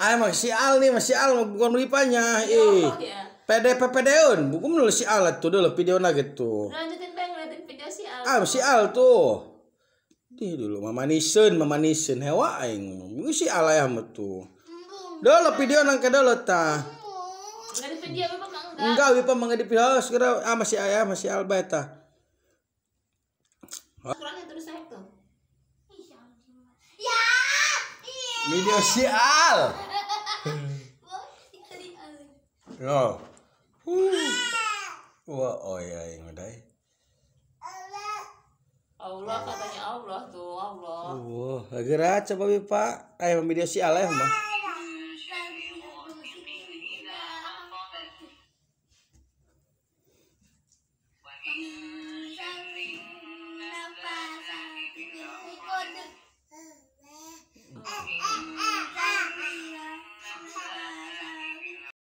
Ah, masih Al nih, masih Al bukan Wipanya. Ih. PD PPDun, bukan menulis si Al tuh dulu video nugget tuh. Lanjutin bang, ngeliatin video si Al. Ah, si Al tuh. Di dulu mama nisen hewa aing. Si Al ya tuh. Dulu video nang ke dulu ta. Enggak di video apa enggak? Enggak, Wipa mah di video segera ah masih ayah masih Al bae ta. Kurangnya terus saya tuh. Ya. Video si Al. Yo. Wah, oh ya yang ada. Allah katanya Allah tuh, Allah. Wah, gerak coba Wipa. Ayo video si Al ya mah.